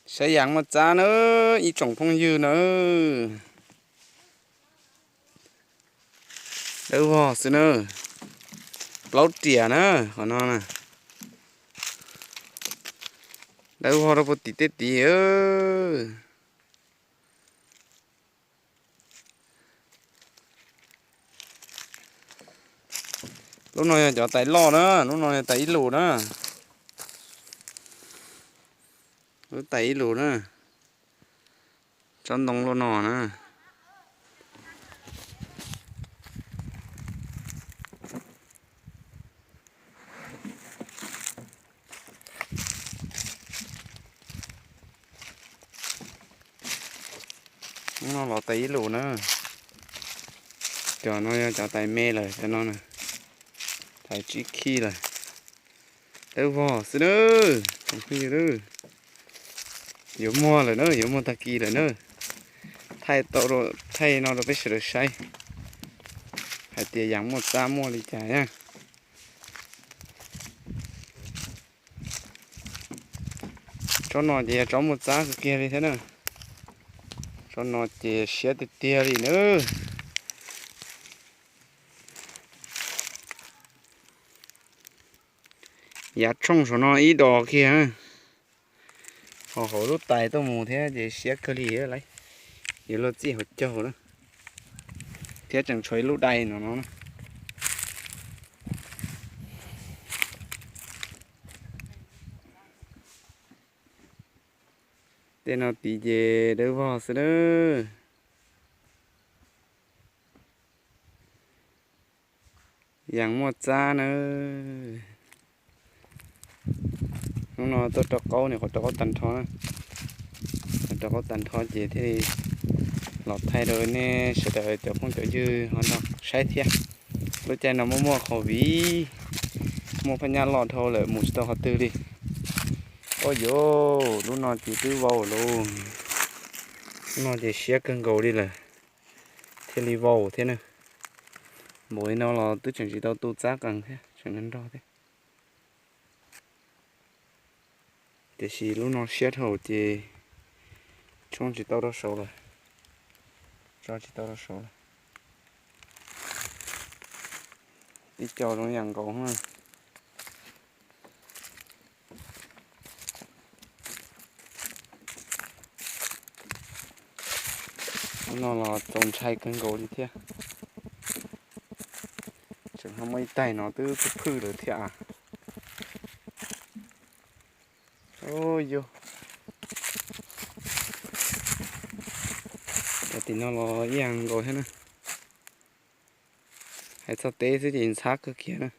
Saib yas muaj txab na, ib tsoom phooj ywg na. Dawb vog xwb na. Plaub riam na, qhov no na. Dawb vog rau puag tim tej tid. Lub no yog cov tais loj na, lub no yog tais ib lus na. Lub tais ib lus na. Tsob ntoo loj no na. Lub no los tais ib lus na. Cov no yog cov tais me lawm, cov no na. Tais tsib khij lawm. Dawb vog xwb na. Yuav muag lawm na, yuav muag tag kis lawm na. Thaij tau, thaij no rau peb sawv daws saib hais tias yas muaj txab muaj li cas na. Tsob no ces yog tsob muaj txab kawg kiag li thiab na. Tsob no ces siab tiag tiag li na. Yav tshooj saum no ib dos kiag. Ho hauv lub tais tuaj mus thiab ces siab kawg li lawm. Yuav luag txij hauv caug na. Thiab tseem tshuav ib lub dai no no. Tej no tid ces dawb vog xwb na. Yas muaj txab na. Hnub no tuaj rau qaub, nws qhov rau qaub tag nrho na. Rau qaub tag nrho ces thiaj li los thaij rau nej sawv daws cov phooj cov ywg ho nrog saib thiab. Lub caij no muaj muaj qhov viv, muaj phab nyaj loj dhau lawm mus tsis tau qhov twg li. Ua yuav, lub no ces twb vau lauj. Lub no ces siab kawg nkaus li lawm, thiaj li vau thiab na. Npaum li no los twb tseem tsis tau tu txab qees thiab, tseem nrog nrog thiab. Tiam sis lub no siab dhau ces tso tsis tau rau saud lawm. Tso tsis tau rau saud lawm. Ib co zoo yam nkaus na. Lub no los txaus ntshai kawg nkaus li thiab. Tseem ho muaj ib taig no twb phwj phwj lawm thiab. Yog, cov tim no los ib yam nkaus thiab na. Hais txog teb xwb ces ntxhab kawg kiag na.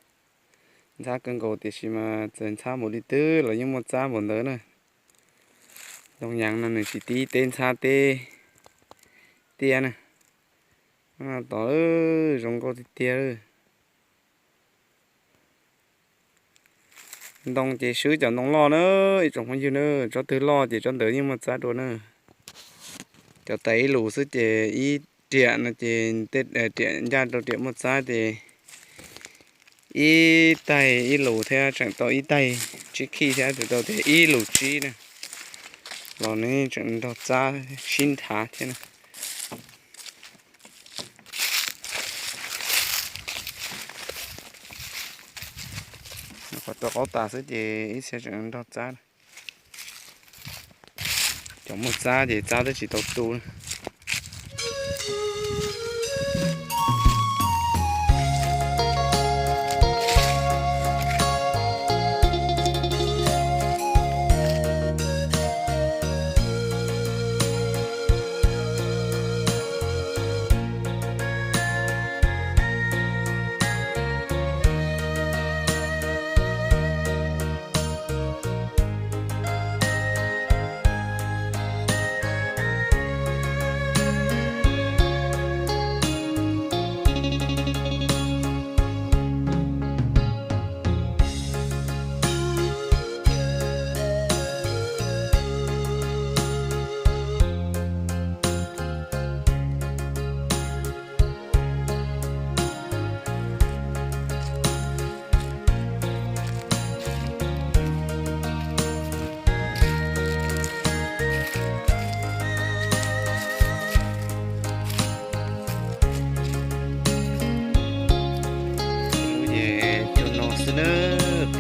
Ntxhab kawg nkaus tiam sis mas txawm ntxhab npaum li twg los yeej muaj txab npaum ntawd na. Ntoo yas no nws tsis tib teb ntxhab teb tiaj na. Tod zoo nkauj tiag tiag. Ntoo ces swb cov ntoo loj na, ib tsoom phooj ywg na, tsob twg loj ces tsob ntawd yeej muaj txab dua na. Cov tais ib lus xwb ces ib riam no ces tej riam ncaj rau riam muaj txab ces ib taig ib lus thiab tseem tau ib taig tsib khij thiab tseem tau tias ib lus tsib na. Los nws tseem nrog txab sib nthav thiab na. Qhov rau qaub tas xwb ces ib txhia tseem nrog txab. Cov muaj txab ces txab twb tsis tau tu.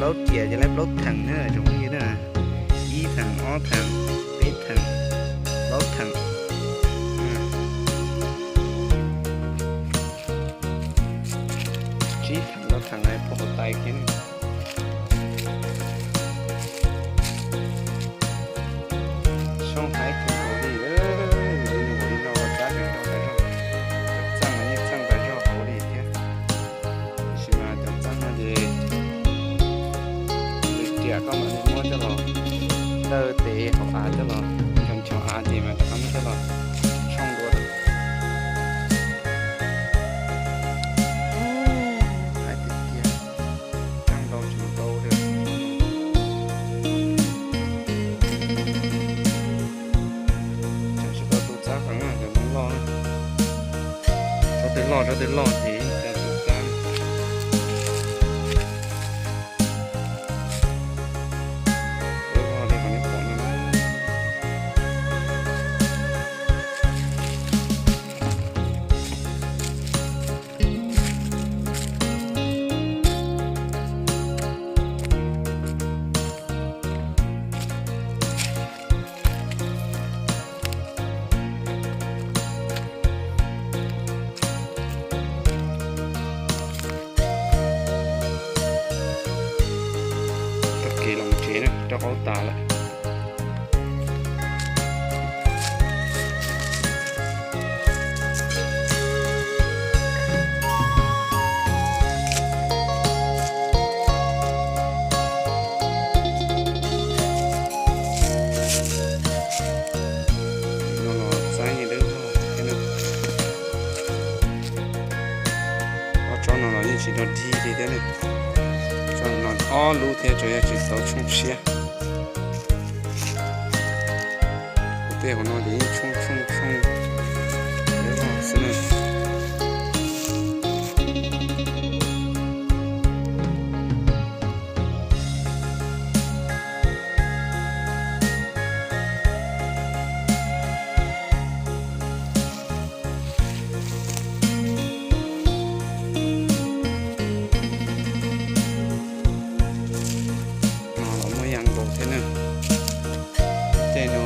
Plaub riam ces lawv plaub theem na tsoom phooj ywg na. Ib theem, ob theem, peb theem, plaub theem, tsib theem, rau theem no puag hauv tais kiag na. Soob haib kawg nkaus li, li no ua kab tseem rau tas zog. Cov txeej no yeej txeej tas zog hauv li thiab. Tab sis mas cov txeej no ces riam koj mam li muab coj los dawj tes hauv av coj los, ncho ncho av ces mas rov qab muab coj los tshooj dua. Haib tiag tiag, txeej ntau tsis ntau li. Tseem tsis tau tu txab heev na, cov ntoo loj na. Tsob twg loj tsob twg loj ces yeej tau tu txab. Peb vog li qhov nej pom no na. Tag kev los tsev na, rau qaub tas lawm. No los txaib dawb vog thiab na. Ob tsob no los yeej tsis dog dig li thiab na. Tsob no ob lub thiab tsuas yog tsis tau tshooj siab. Kuv tej hauv no ces yeej tshooj tshooj tshooj dawb vog xwb na. No los muaj ib yam nkaus thiab na. Tej no